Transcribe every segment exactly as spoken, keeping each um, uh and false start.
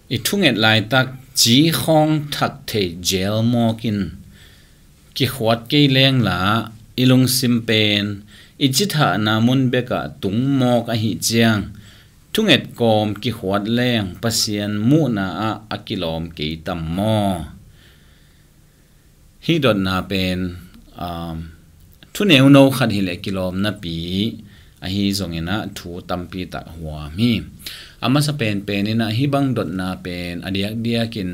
I thunget laitak ci khawng thak thei zel mawk in kikhuat kei leng la, i lungsim pen i cithahna mun bekah tung mawk ahih ciang, thunget kawm kikhuat leng Pasian muhna ah a kilawm kei tam maw? Hih dotna pen, um, thu neuno khat hileh kilawmnapi ahi zongin ah thu tampi tak huam hi. A masa penpen in ah hih bang dotna pen a diakdiakin,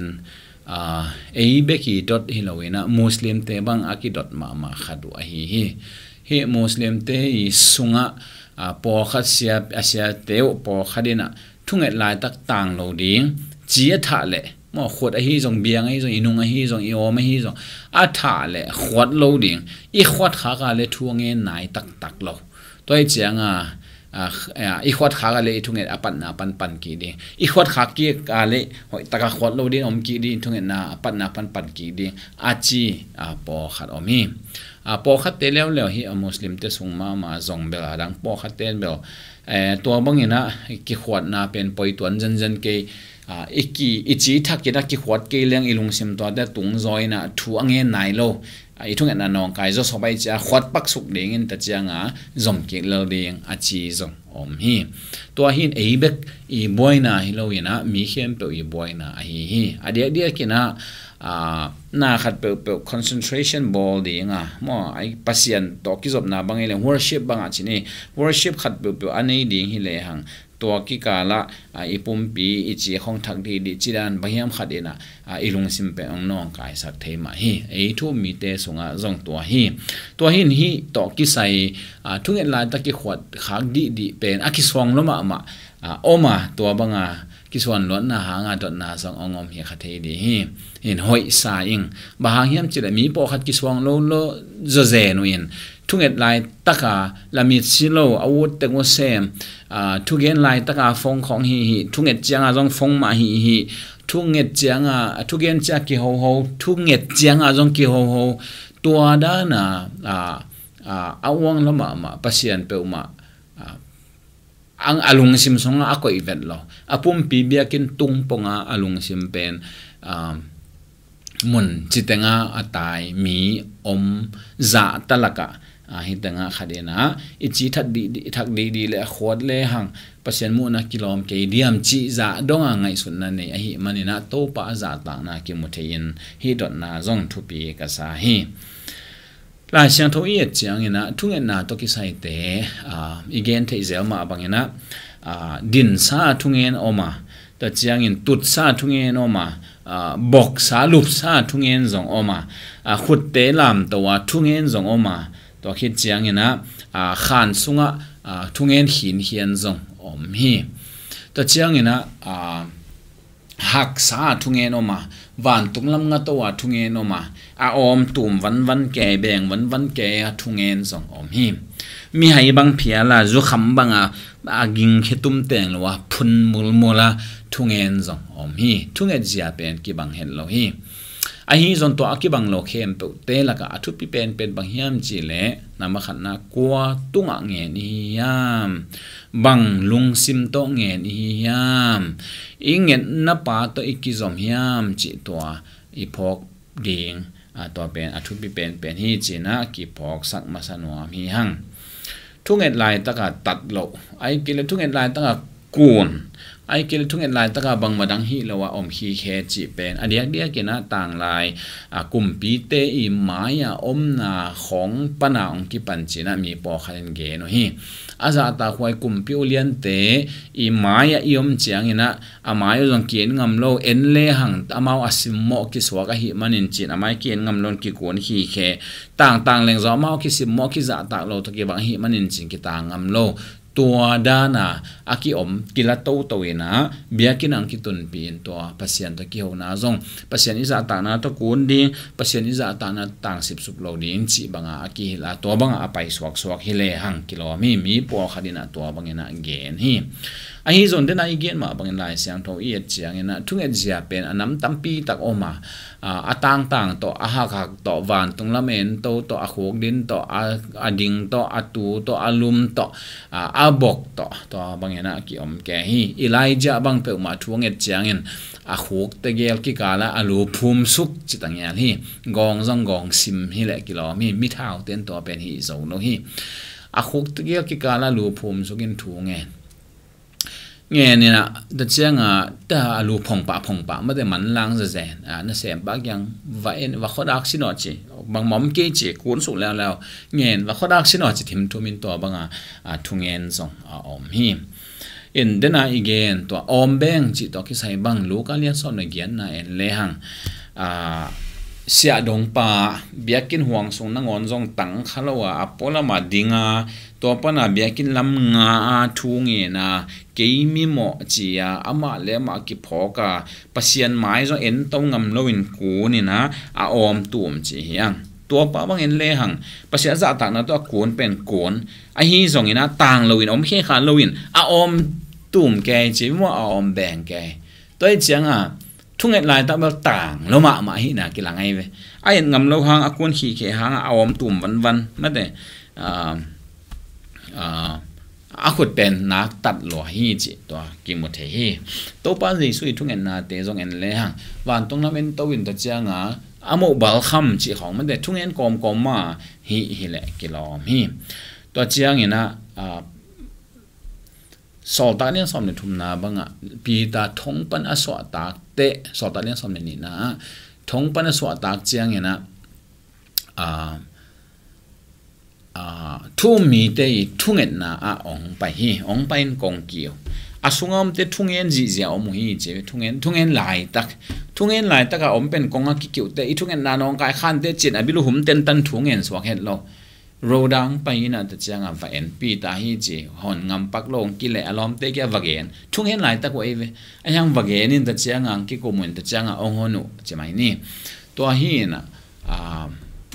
ah, ei bek i dot hi lo in ah Muslimte bang a kidot mahmah khat uh ahi hi. Hih Muslimte i sungah, ah, pawlkhat sia, a siate uh pawlkhat in ah thunget laitak tang lo ding, ci a thah leh, maw, khut ahi zong, biang ahi zong, i nung ahi zong, i awm ahi zong, a thah leh khuat lo ding, i khuat khak a leh thu a ngen nai taktak lo. Tua hi cianga, a, a, i khuat khak a leh i thunget a patna pan pan kik ding, i khuat khak kik a leh hoih taka khuat lo ding om kik ding, thungetna a patna pan pan kik ding, a ci, a, pawlkhat om hi. A, pawlkhatte leuleu hi, a, Muslimte sung mahmah zong bel a dang pawlkhatte bel, eh, tua bangin ah kikhuatna pen poi tuan zenzen kei, ah, i ki, i ci thak in ah kikhuat kei leng i lungsim tuate tung zaw in ah thu a ngen nai lo. Ah, i thungetna nawngkai zaw sawp a i ci a khuat pak suk dingin ta cianga zom kik lel ding a ci zong om hi. Tua hin ei bek i buaina hi lo in ah mi khempeuh i buaina ahi hi. A diakdiak in ah, ah, na khat peuhpeuh concentration bawl ding a, maw, ai Pasian tawh kizopna bang i leng worship bang a ci ni, worship khat peuhpeuh a nei ding hi lehang, tua kikalah, ah, i pumpi i ci khawng thak dihdih ci dan bang hiam khat in ah, ah, i lungsim pen hong nawngkaisak thei mah hi. Ei thu mite sungah zong tua hi. Tua hin hih tawh kisai, ah, thunget laitak kikhuat khak dihdih pen a kisuang lua mahmah, ah, om a, tua banga kisuan luatna hanga dotna zong hong om hi kha thei ding hi. Hin hoihsa ing. Bang hang hiam cileh mi pawlkhat kisuang lo lo zawzen uh in, thunget laitaka lamit si lo, a ut teng uh sem, ah, thugen laitaka fong khawng hi hi, thunget cianga zong fong mah hi hi, thunget cianga, thugen cia kihoho, thunget cianga zong kihoho. Tua dana, ah, ah, a uang lua mahmah, Pasian peuhmah, ah, ang a lungsim sungah a koih vet lo. A pumpi biakinn tung ponga a lungsim pen, ah, mun ci tenga a tai mi om zahta lakah, ah, hi tenga khat in ah i ci thak dihdih, thak dihdih leh a khuat lehang Pasian muhna kilawm kei diam cih zah donga ngaihsutna nei ahih manin ah Topa a zahtakna kimu thei in hih dotna zong thupi ka sa hi. Lai Siangtho i et ciangin ah thungetna tawh kisaite, ah, i gen theih zel mah bangin ah, ah, dinsa thungen om a, ta ciangin tutsa thungen om a, ah, boksa lupsa thungen zong om a, ah, khutte lamto a thungen zong om a, tua khit ciangin ah, ah, khan sungah, ah, thungen khinkhian zong om hi. Ta ciangin ah, ah, haksa a thungen om a, vantung lam ngato a thungen om a, a awm tum vanvan kei, beng vanvan kei a thungen zong om hi. Mihai bang phial a, zukham bang a, a gingkhe tum teng lo a phun mulmul a thungen zong om hi. Thunget zia pen kibang het lo hi. Ahi zong tua a kibang lo khempeuhte lakah a thupi penpen bang hiam cihleh, na makhatna kua tungah ngen i hi hiam? Bang lungsim tawh ngen i hi hiam? I ngetna pa tawh i kizom hiam cih tua i phawk ding, a, tua pen a thupi penpen hi cih na kiphawksak masa nuam hi hang. Thunget laitaka tat loh, ai kile thunget laitaka kun, ai kile thunget laitaka bangmah dang hi lo a om khikhe cih pen a diakdiak in ah tanglai, a, kumpite i mai-a omna khawng pana hong kipan cih na mi pawlkhat in gen uh hi. A zahtakhuai kumpi uliante i mai-ah i om ciangin ah a mai uh zong ki-en ngam lo, en lehang amau a simmawh kisuak ahih manin cin a mai ki-en ngam lo in kikun khikhe, tangtang leng zong amau kisimmawh kizahtak lo tawh kibang ahih manin cin kitang ngam lo. Tua dana a ki-om kila toto in ah biakinn ang kitunpih in tua Pasian tawh kihona zong, Pasian i zahtakna tawh kun ding, Pasian i zahtakna tangsipsup lo ding cih banga a kihilh a, tua banga a pai suaksuak hi lehang kilawm hi. Mi pawlkhat in ah tua bangin ah gen hi. Ahi zong dena i gen mah bangin Lai Siangtho i et ciangin ah thunget zia pen a nam tampi tak om a, a, a tangtang tawh, a hakhak tawh, vantung lam ento tawh, a khukdin tawh, a, a ding tawh, a tu tawh, a lum tawh, a, a bok tawh, tua bangin ah kiom kei hi. Elijah bang peuhmah thunget ciangin a khukte gel kikal ah a lu phum suk ci ta ngial hi. Gawng zong gawng sim hi leh kilawm hi. Mithau ten tua pen hi zo lo hi. A khukte gel kikal ah lu phum suk in thungen. Ngen in ah, ta ciang a, ta a lu phongpah phongpah, mate manlang zazen, a, na sem pa kiang va en, va khuadak sin aw ci, bangmah om kei ci, kun suk leuleu, ngen va khuadak sin aw ci, thimthum in tua bang a, a, thungen zong a om hi. In dena i gen tua awm beng cih tawh kisai bang Luka lian sawm le giatna en lehang, a, siahdongpa biakinn huang sung nangawn zong tang kha lo a, a pualam a ding a, tua pana biakinn lam nga a thu ngen a, kei mimawh ci a, amah le amah kiphawk a, Pasian mai zong ento ngam loin kun in a, a awm tum ci hi ang. Tuapa bangin lehang Pasian zahtakna tawh a kun pen kun, ahi zongin a tang loin, om khekha loin a awm tum kei ci, mimawh a awm beng kei. Tua hi ciang a thunget laitak bel tang lo mahmah hihna kilang ahi ve. A et ngam lo hang, a kun khikhe hang a awm tum vanvan, mate, a, a, a khut pen nak tat lua hi cih tua kimu thei hi. Topa Jesu i thungetnate zong en lehang, vantung lam ento in ta ciang a, a moh balkham cih khawng, mate, thungen kawmkawm mah hi, hi leh kilawm hi. Tua ciangin a, a, Sawltak lian sawm le thumna bangah Peter thong pan a suahtak teh, Sawltak lian sawm le nihna ah thong pan a suahtak ciangin ah, a, a, thu um mite i thungetna ah ong pai hi, ong pai in kong kiu. A sunga omte thungen zihziah om uh hi ci, thungen, thungen laitak. Thungen laitak a om pen kong a kikiuh teh, i thungetna nawngkai khante cin a bil uh hum tentan thungen suak het lo. Road ah ong pai in ah ta ciang a va en, Peter hi ci, hon ngampak lo, ong kileh a lawmte kiang va gen. Thungen laitak uh ei ve. A hiang va gen in ta ciang a, ong kikum uh in ta ciang a, ong hon uh ci mai ni. Tua hi in ah, a,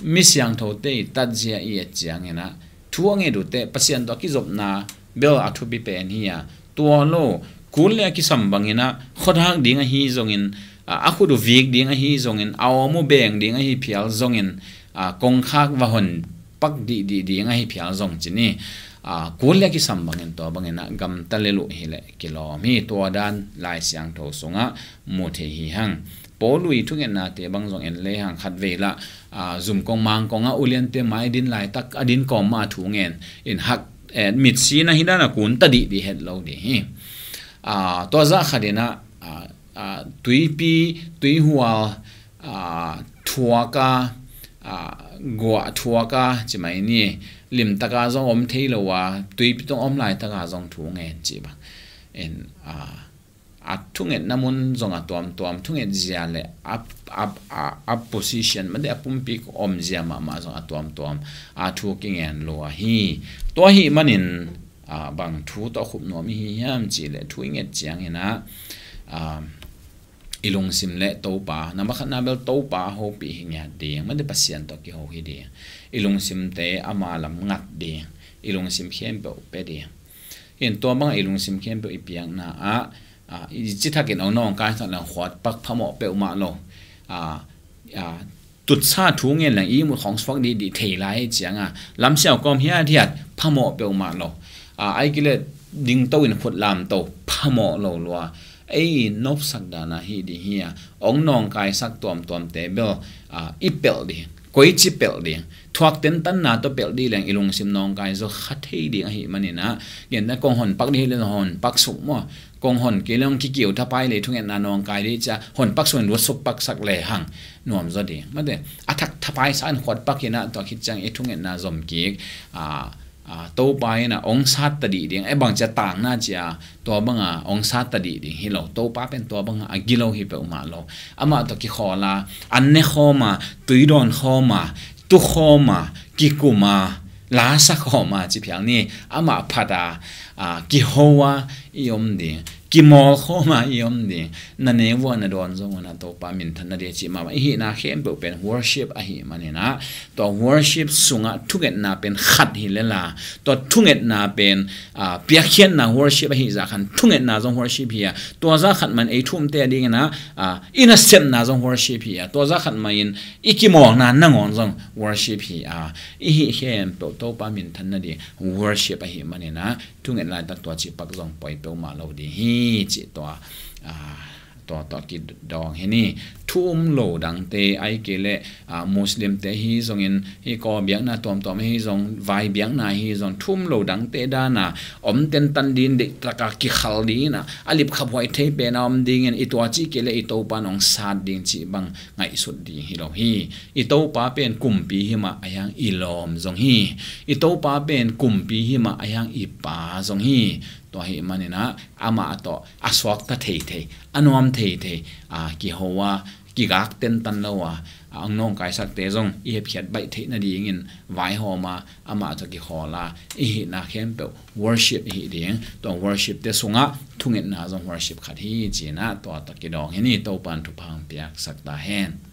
mi siangthote i tatzia i et ciangin ah, thu a nget uh teh, Pasian tawh a kizopna bel a thupi pen hi a. Tua lo, kul le a kisam bangin ah, khuadak ding ahi zongin, a, a khut uh vik ding ahi zongin, a awm uh beng ding ahi phial zongin, a, kongkhak va hon pak dihdih ding ahi phial zong ci ni. A, kul le a kisam bangin tua bangin ah gamta lel uh hi leh kilawm hi. Tua dan Lai Siangtho sungah mu thei hi hang. Paul uh i thungetnate bang zong en lehang, khatvei lah, a, zumkong mangkong ah uliante mai din laitak a din kawm mah a thungen in hak, eh, mitsi na hi dan a kun ta dihdih het lo ding hi. A, tua zah khat in ah, a, a, tuipi, tuihual, a, thuak a, a, guah thuak a ci mai ni, limtak a zong om thei lo a, tuipi tawh om laitak a zong thungen ci bang. En, a, a thungetna mun zong a tuamtuam, thunget zia le a, a, a, a position, mate, a pumpi om zia mahmah zong a tuamtuam a thu kingen lua hi. Tua ahih manin, a, bang thu tawh khup nuam i hi hiam cih leh thu i nget ciangin ah, a, i lungsim le Topa, number khatna bel Topa hopih hi ngiat ding, mate, Pasian tawh kiho hi ding. I lungsimte ama lam ngat ding, i lungsim khempeuh pia ding. In tua bangah i lungsim khempeuh i piakna ah, a, i cithakin ong nawngkaisak leng khuatpak phamawh peuhmah lo. A, a, tutsa thu ngen leng i mut khawng suak dihdih thei lai ciang a, lamsiau kawm hiathiat phamawh peuhmah lo. A, ai kile dingto in khut lamto phamawh lo lua. Ei nopsak dan a hi ding hi a, ong nawngkaisak tuamtuamte bel, a, i pelh ding. Koici pelh ding? Thuak tentanna tawh pelh dih leng i lungsim nawngkai zaw kha thei ding ahih manin ah, gen na kong hon pak dih hi leh hon pak suk maw? Kong hon kei leh hong kikiu thapai leh i thungetna nawngkai dih cia hon pak suk in luat suk paksak lehang nuam zaw ding. Mate, a thak thapai sa in khuat pak in ah tua khit ciang i thungetna zom kik, a, a, Topa in ah ong sat ta dih ding, e bang cia tangna cia, tua banga ong sat ta dih ding hi lo. Topa pen tua banga a gilo hi peuhmah lo. Amah tawh kikhawl a, an ne khawm a, tui dawn khawm a, tu khawm a, kikum a, lasa khawm a, ci phial ni, amah phat a, a, kiho a i om ding. kimawl khawma i om ding, na neu vua na dawn zong un ah Topa minthan nading cih mahmah. I hihna khempeuh pen worship ahih manin ah, tua worship sungah thungetna pen khat hi lel a, tua thungetna pen, ah, piakkhiatna worship ahih zah khan thungetna zong worship hi a, tua zah khat man ei thu umte adingin ah, ah, i nasepna zong worship hi a, tua zah khat man i kimawlna nangawn zong worship hi a, i hih khempeuh Topa minthan nading worship ahih manin ah, thunget laitak tua cipak zong poi peuhmah lo ding hi cih tua, ah, tua, tua kidawng hi ni. Thu um lo dangte, ahih kei leh, ah, Muslimte hi zongin, hih kaw biakna tuamtuam hi zong, vai biakna hi zong, thu um lo dangte dan a om tentan ding, deih taka kikhal ding in ah, a lipkhaphuai thei pen a om dingin, i tua cih kei leh i Topa in hong sat ding cih bang ngaihsut ding hi lo hi. I Topa pen kumpi hi mah a hiang i lawm zong hi. I Topa pen kumpi hi mah a hiang i pa zong hi. Tua ahih manin ah amah tawh a suakta theithei, a nuam theithei, a kiho a, kigak tentan lo a, a ang nawngkaisakte zong i hepkhiat baih theih nadingin vaihawm a, amah tawh kikhawl a, i hihna khempeuh worship i hih ding. Tua worship te sungah thungetna zong worship khat hi ci-in ah tua tawh kidawng hi ni. Topa in thupha hong piaksak ta hen.